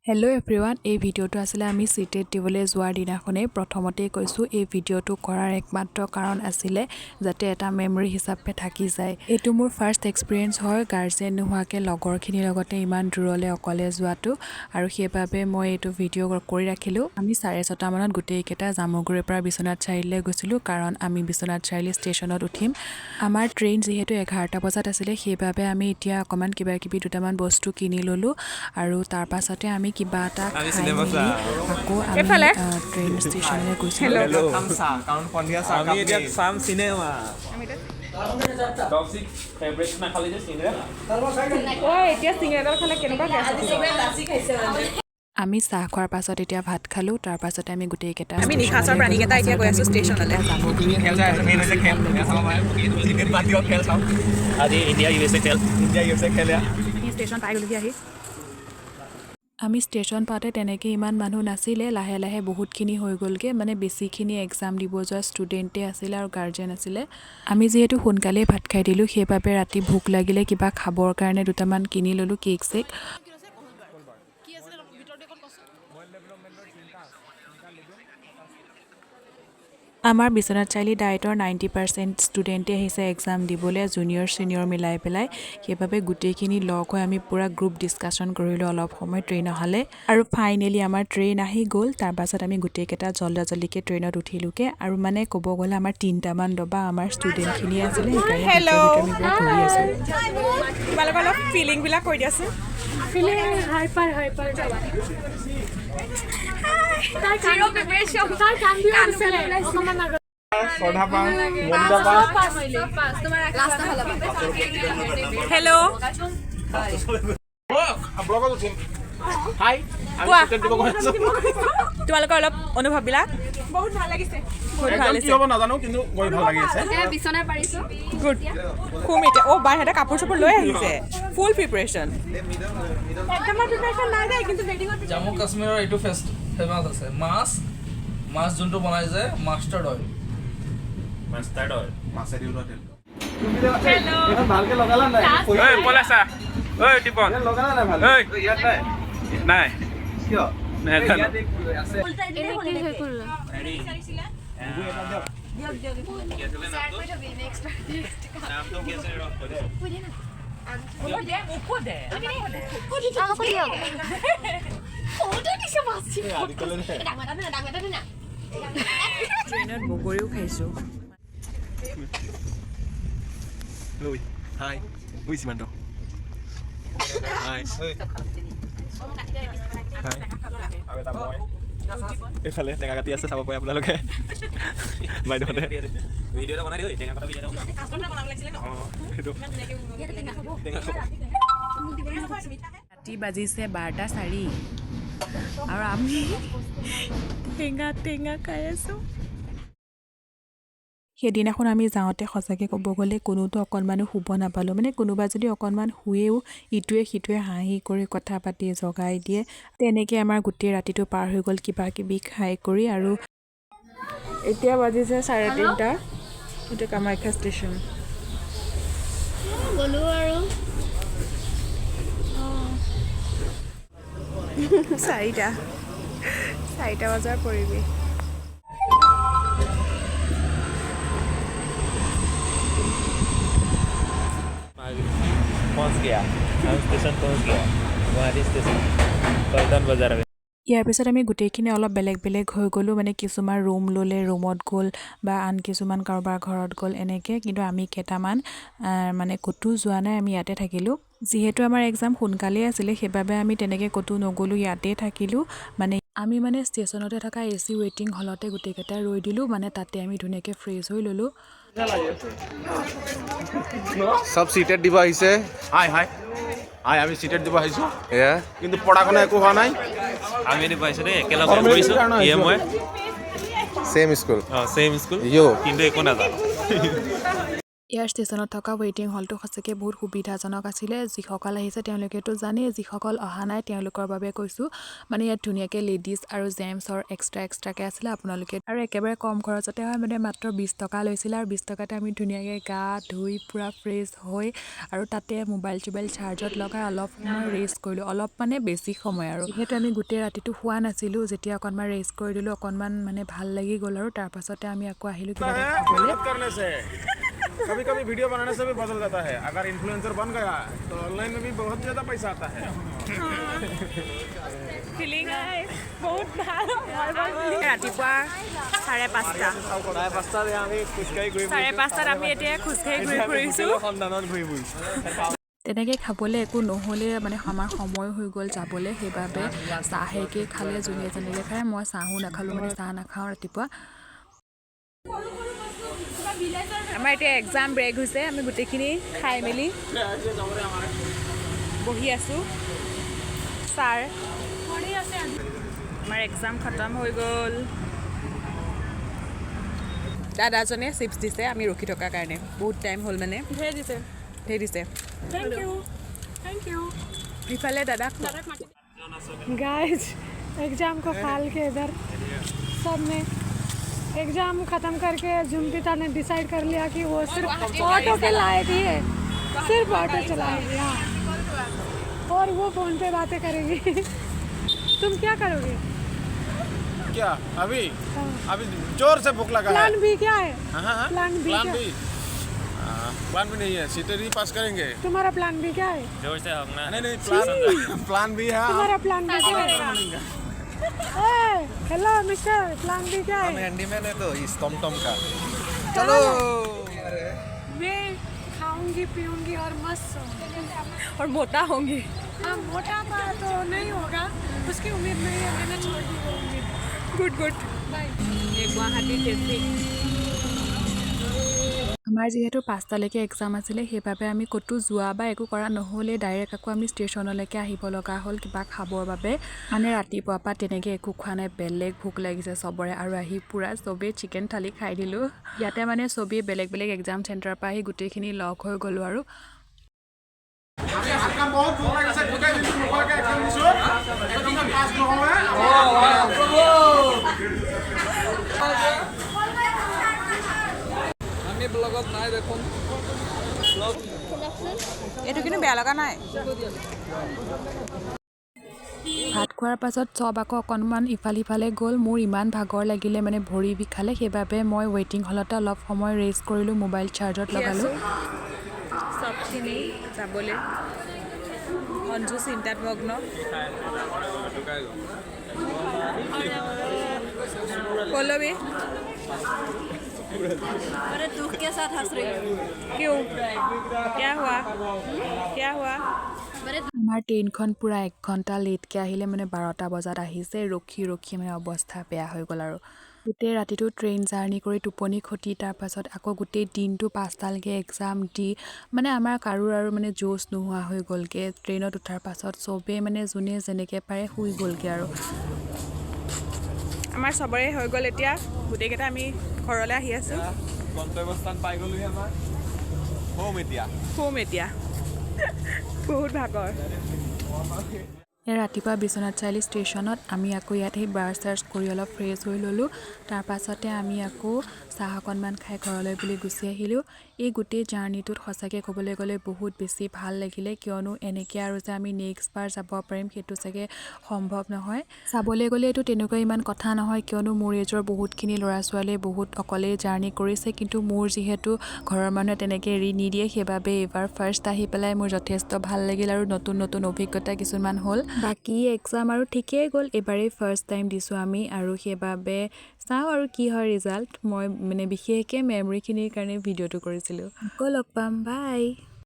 Hello' everyone, এই ভিডিঅ'টো আছিলে আমি চিটেট দিবলৈ যোৱাৰ দিনাখনেই। প্ৰথমতেই কৈছোঁ, এই ভিডিঅ'টো কৰাৰ একমাত্ৰ কাৰণ আছিলে যাতে এটা মেমৰি হিচাপে থাকি যায়। এইটো মোৰ ফাৰ্ষ্ট এক্সপিৰিয়েঞ্চ হয় গাৰ্জেন নোহোৱাকৈ লগৰখিনিৰ লগতে ইমান দূৰলৈ অকলে যোৱাটো আৰু সেইবাবে মই এইটো ভিডিঅ' কৰি ৰাখিলোঁ। আমি 6:30মানত গোটেইকেইটা জামুগুৰিৰ পৰা বিশ্বনাথ চাৰিআলিলৈ গৈছিলোঁ, কাৰণ আমি বিশ্বনাথ চাৰিআলি ষ্টেচনত উঠিম। আমাৰ ট্ৰেইন যিহেতু 11টা বজাত আছিলে, সেইবাবে আমি এতিয়া অকণমান কিবা কিবি দুটামান বস্তু কিনি ল'লোঁ আৰু তাৰ পাছতে আমি কিবা এটা আমি খাই চিনেমা মেলি চাম। আকৌ আমি এইফালে। ট্ৰেইন ষ্টেচনলৈ গৈছিলোঁ। আমি এতিয়া চাম চিনেমা। টক্সিক ফেভৰেট নাখালি যে চিংৰা। ঐ, এতিয়া চিঙৰাডাল খালে কেনেকুৱা গেছ উঠিব? আমি চাহ খোৱাৰ পাছত এতিয়া ভাত খালোঁ। তাৰ পাছতে আমি গোটেইকেইটা আমি নিশাচৰ ষ্টেচনলৈ প্ৰাণীকেইটা গ'লোঁ। এতিয়া গৈ আছোঁ আচলতে আমি ষ্টেচনলৈ। গোটেইকেইটা জামুগুৰি খেল চাই আছে, মেইন হৈছে খেল। এয়া চাব পাৰে। চিনেট বাদ দিয়ক, খেল চাওক। আজি ইণ্ডিয়া ইউ এছ এ খেল। ইণ্ডিয়া ইউ এছ এ খেল এয়া। আমি ষ্টেচন পাই গ'লোহি আহি। আমি ষ্টেচন পাওঁতে তেনেকৈ ইমান মানুহ নাছিলে। লাহে লাহে বহুতখিনি হৈ গ'লগৈ। মানে বেছিখিনি এক্সাম দিব যোৱা ষ্টুডেণ্টেই আছিলে আৰু গাৰ্জেন আছিলে। আমি যিহেতু সোনকালেই ভাত খাই দিলোঁ, সেইবাবে ৰাতি ভোক লাগিলে কিবা খাবৰ কাৰণে দুটামান কিনি ল'লোঁ কেক চেক। আমাৰ বিশ্বনাথ চাৰিআলি ডায়েটৰ 90% ষ্টুডেণ্টেই আহিছে এক্সাম দিবলৈ, জুনিয়ৰ ছিনিয়ৰ মিলাই পেলাই। সেইবাবে গোটেইখিনি লগ হৈ আমি পূৰা গ্ৰুপ ডিছকাশ্যন কৰিলোঁ অলপ সময় ট্ৰেইন অহালৈ। আৰু ফাইনেলি আমাৰ ট্ৰেইন আহি গ'ল। তাৰপাছত আমি গোটেইকেইটা জল্দা জল্দিকৈ ট্ৰেইনত উঠিলোগৈ। আৰু মানে ক'ব গ'লে আমাৰ তিনিটামান দবা আমাৰ ষ্টুডেণ্টখিনিয়ে আছিলে, সেইকাৰণে হেল্ল'। ভিতৰে ভিতৰে আমি পূৰা ঘূৰি আছোঁ। তোমালোকৰ অলপ ফিলিংবিলাক কৈ দিয়াচোন। Feeling hyper, hyper. তাৰ কান্দিও আছিলে অকণমান আগত। শ্ৰদ্ধা পাম, মনিতা পাম। হেল্ল'। ব্লগত উঠিম। হাই, আমি কোৱা। চিটেট দিব গৈ আছোঁ। তোমালোকৰ অলপ অনুভৱবিলাক। বহুত ভাল লাগিছে, বহুত ভাল একদম কি লাগিছে। হ'ব নাজানো, কিন্তু গৈ ভাল লাগি আছে। বিচনা পাৰিছো। গুড। শুম এতিয়া। অ' বাই, সিহঁতে কাপোৰ চাপোৰ লৈ আহিছে, ফুল প্ৰিপেৰেশ্যন। একদম প্ৰিপাৰেশ্যন নাই দেই, কিন্তু বেডিঙত জম্মু কাশ্মীৰৰ এইটো ফেমাছ আছে, মাছ মাছ যোনটো বনাই যে মাষ্টাৰ্ড অইল। Mustard oil. মাছেদি ওলোৱা তেল। এইখন ভালকে লগালা নাই? ঐ পলাচা, ঐ দীপন। ইয়াত লগালা নাই ভালকে? ঐ। ইয়াত নাই। নাই। কিয়? নাজানো। ইয়াত আছে। হেৰি কি আছিলে নামটো? নামটো কি আছিলে? ৰ, কৈ দিছোঁ। আমাকো দিয়ক। আদিত্যলৈ নে? ট্ৰেইনত বগৰীও খাইছোঁ। ঐ, হাই। ঐ সীমান্ত, হাই, হাই। আৰু এটা মই এইফালে টেঙা কাটি আছে, চাব পাৰে আপোনালোকে বাইদেউহঁতে। ভিডিঅ' এটা বনাই দিওঁ, টেঙা কটা ভিডিঅ' এটা। অঁ, সেইটো টেঙা খাব। ৰাতি বাজিছে 12টা 4 আৰু আমি টেঙা টেঙা খাই আছোঁ। সেইদিনাখন আমি যাওঁতে সঁচাকৈ ক'ব গ'লে কোনোতো অকণমানো শুব নাপালোঁ। মানে কোনোবা যদি অকণমান শুৱেও, ইটোৱে সিটোৱে হাঁহি কৰি কথা পাতি জগাই দিয়ে। তেনেকৈ আমাৰ গোটেই ৰাতিটো পাৰ হৈ গ'ল কিবা কিবি খাই কৰি আৰু এতিয়া বাজিছে 3:30। এইটো কামাখ্যা ষ্টেচন। গ'লো আৰু। 4টা বজাৰ পৰিৱেশ। पहुंच गया हम, स्टेशन पहुंच गया, गुवाहाटी स्टेशन, पल्टन बाजार में। ইয়াৰ পিছত আমি গোটেইখিনি অলপ বেলেগ বেলেগ হৈ গ'লোঁ। মানে কিছুমান ৰুম ল'লে, ৰুমত গ'ল বা আন কিছুমান কাৰোবাৰ ঘৰত গ'ল এনেকৈ। কিন্তু আমি কেইটামান মানে ক'তো যোৱা নাই, আমি ইয়াতে থাকিলোঁ। যিহেতু আমাৰ এক্সাম সোনকালেই আছিলে, সেইবাবে আমি তেনেকৈ ক'তো নগ'লোঁ, ইয়াতেই থাকিলোঁ। মানে আমি মানে ষ্টেচনতে থকা এ চি ৱেইটিং হলতে গোটেইকেইটা ৰৈ দিলোঁ। মানে তাতে আমি ধুনীয়াকৈ ফ্ৰেছ হৈ ল'লোঁ। চব চিটেট দিব আহিছে। হাই, হাই, হাই। আমি চিটেট দিব আহিছোঁ। এয়া। কিন্তু পঢ়া শুনা একো হোৱা নাই। আমি দিব আহিছোঁ দেই, একেলগে কৰিছোঁ ইয়ে মই। Same school. অঁ, ছেইম স্কুল। ইয়ো। কিন্তু একো নাজানো। ইয়াৰ ষ্টেচনত থকা ৱেইটিং হলটো সঁচাকৈ বহুত সুবিধাজনক আছিলে। যিসকল আহিছে তেওঁলোকেতো জানেই, যিসকল অহা নাই তেওঁলোকৰ বাবে কৈছোঁ, মানে ইয়াত ধুনীয়াকৈ লেডিজ আৰু জেণ্টছৰ এক্সট্ৰা এক্সট্ৰাকৈ আছিলে আপোনালোকে। আৰু একেবাৰে কম খৰচতে হয়, মানে মাত্ৰ 20 টকা লৈছিলে আৰু 20 টকাতে আমি ধুনীয়াকৈ গা ধুই পূৰা ফ্ৰেছ হৈ আৰু তাতে মোবাইল চোবাইল চাৰ্জত লগাই অলপ সময় ৰেষ্ট কৰিলোঁ। অলপ মানে বেছি সময় আৰু, যিহেতু আমি গোটেই ৰাতিটো শোৱা নাছিলোঁ। যেতিয়া অকণমান ৰেষ্ট কৰি দিলোঁ, অকণমান মানে ভাল লাগি গ'ল আৰু তাৰপাছতে আমি আকৌ আহিলোঁ কিবা এটা খাবলৈ। मेहनत करने से, कभी कभी वीडियो बनाने से भी बदल जाता है। अगर इन्फ्लुएंसर बन गया तो ऑनलाइन में भी बहुत ज़्यादा पैसा आता है। ফিলিং বহুত ভাল। ৰাতিপুৱা 5:30। 5:30ত আমি খোজকাঢ়ি ঘূৰি 5:30ত আমি এতিয়া খোজকাঢ়ি ঘূৰি ফুৰিছোঁ। সন্ধানত ঘূৰি ফুৰিছোঁ। তেনেকৈ খাবলৈ একো নহ'লে, মানে আমাৰ সময় হৈ গ'ল যাবলৈ, সেইবাবে চাহেকে খালে যোনে যেনেকৈ খায়। মই চাহো নাখালোঁ, মানে চাহ নাখাওঁ ৰাতিপুৱা। আমাৰ এতিয়া এক্সাম ব্ৰেক হৈছে। আমি গোটেইখিনি খাই মেলি বহি আছোঁ। ছাৰ, আমাৰ এক্সাম খতম হৈ গ'ল। দাদাজনে চিপছ দিছে আমি ৰখি থকাৰ কাৰণে। বহুত টাইম হ'ল মানে। ধেৰ দিছে। ধেৰ দিছে। Thank you, thank you. ইফালে দাদাক गाइस, एग्जाम को फाल के इधर सब ने एग्जाम ख़त्म करके झुमपिता ने डिसाइड कर लिया कि वो सिर्फ ऑटो के लायक ही है, सिर्फ ऑटो चलाएगी। हाँ, और वो फ़ोन पे बातें करेगी। तुम क्या करोगे? क्या अभी? हाँ। अभी जोर से भूख लगा है। प्लान बी क्या है? हाँ। प्लान बी प्लान क्या? बी, प्लान भी नहीं है। सीटेट ही पास करेंगे। तुम्हारा प्लान बी क्या है? जोर से हगना। नहीं, प्लान प्लान भी है। तुम्हारा प्लान बी क्या है? हेलो मिस्टर, प्लान बी क्या है? हैंडीमैन है तो इस टम टम का। चलो। मैं खाऊंगी, पीऊंगी और मस्त सोऊंगी। और मोटा होंगी। हाँ, मोटापा तो नहीं होगा, उसकी उम्मीद नहीं है। मैंने छोड़ दी वो उम्मीद। Good good. Bye. Guwahati traffic. আমাৰ যিহেতু 5টালৈকে এক্সাম আছিলে, সেইবাবে আমি ক'তো যোৱা বা একো কৰা নহ'লেই। ডাইৰেক্ট আকৌ আমি ষ্টেচনলৈকে আহিব লগা হ'ল কিবা খাবৰ বাবে। মানে ৰাতিপুৱাৰ পৰা তেনেকৈ একো খোৱা নাই, বেলেগ ভোক লাগিছে চবৰে। আৰু আহি পূৰা চবেই চিকেন থালি খাই দিলোঁ ইয়াতে। মানে চবেই বেলেগ বেলেগ এক্সাম চেণ্টাৰৰ পৰা আহি গোটেইখিনি লগ হৈ গ'লোঁ আৰু বহুত ভোক লাগিছে। গোটেই দিনটো নোখোৱাকৈ এক্সাম দিছোঁ। একদম পাছ নহওঁ। আমি ব্লগত নাই দেখোন। এইটো কিন্তু বেয়া লগা নাই। ভাত খোৱাৰ পাছত চব আকৌ অকণমান ইফাল সিফালে গ'ল। মোৰ ইমান ভাগৰ লাগিলে, মানে ভৰি বিষালে, সেইবাবে মই ৱেইটিং হলতে অলপ সময় ৰেষ্ট কৰিলোঁ, মোবাইল চাৰ্জত লগালোঁ। চবখিনি যাবলৈ অঞ্জু চিন্তাত মগ্ন। পল্লৱী। अरे, दुख के साथ हंस रही हूँ। क्यों, क्या हुआ, क्या हुआ? मेरे আমাৰ ট্ৰেইনখন পূৰা এক ঘণ্টা লেটকৈ আহিলে, মানে 12টা বজাত আহিছে। ৰখি ৰখি মানে অৱস্থা বেয়া হৈ গ'ল। আৰু গোটেই ৰাতিটো ট্ৰেইন জাৰ্ণি কৰি টোপনি খতি, তাৰপাছত আকৌ গোটেই দিনটো 5টালৈকে এক্সাম দি মানে আমাৰ কাৰোৰ আৰু মানে জোচ নোহোৱা হৈ গ'লগৈ। ট্ৰেইনত উঠাৰ পাছত চবেই মানে যোনে যেনেকৈ পাৰে শুই গ'লগৈ আৰু। আমাৰ চবৰে হৈ গ'ল। এতিয়া গোটেইকেইটা আমি ঘৰলৈ আহি আছোঁ। গন্তব্যস্থান পাই গ'লোহি। আমাৰ হোম এতিয়া। শুম এতিয়া, বহুত ভাগৰ। ৰাতিপুৱা বিশ্বনাথ চাৰিআলি ষ্টেচনত আমি আকৌ ইয়াত সেই ব্ৰাছ চাৰ্ছ কৰি অলপ ফ্ৰেছ হৈ ল'লোঁ। তাৰপাছতে আমি আকৌ চাহ অকণমান খাই ঘৰলৈ বুলি গুচি আহিলোঁ। এই গোটেই জাৰ্ণিটোত সঁচাকৈ ক'বলৈ গ'লে বহুত বেছি ভাল লাগিলে, কিয়নো এনেকৈ আৰু যে আমি নেক্সট বাৰ যাব পাৰিম সেইটো চাগে সম্ভৱ নহয়। চাবলৈ গ'লে এইটো তেনেকুৱা ইমান কথা নহয়, কিয়নো মোৰ এজৰ বহুতখিনি ল'ৰা ছোৱালীয়ে বহুত অকলেই জাৰ্ণি কৰিছে। কিন্তু মোৰ যিহেতু ঘৰৰ মানুহে তেনেকৈ এৰি নিদিয়ে, সেইবাবে এইবাৰ ফাৰ্ষ্ট আহি পেলাই মোৰ যথেষ্ট ভাল লাগিল আৰু নতুন নতুন অভিজ্ঞতা কিছুমান হ'ল। বাকী এক্সাম আৰু ঠিকেই গ'ল। এইবাৰেই ফাৰ্ষ্ট টাইম দিছোঁ আমি আৰু সেইবাবে চাওঁ আৰু কি হয় ৰিজাল্ট। মই মানে বিশেষকৈ মেমৰিখিনিৰ কাৰণে ভিডিঅ'টো কৰিছিলোঁ। আকৌ লগ পাম, বাই।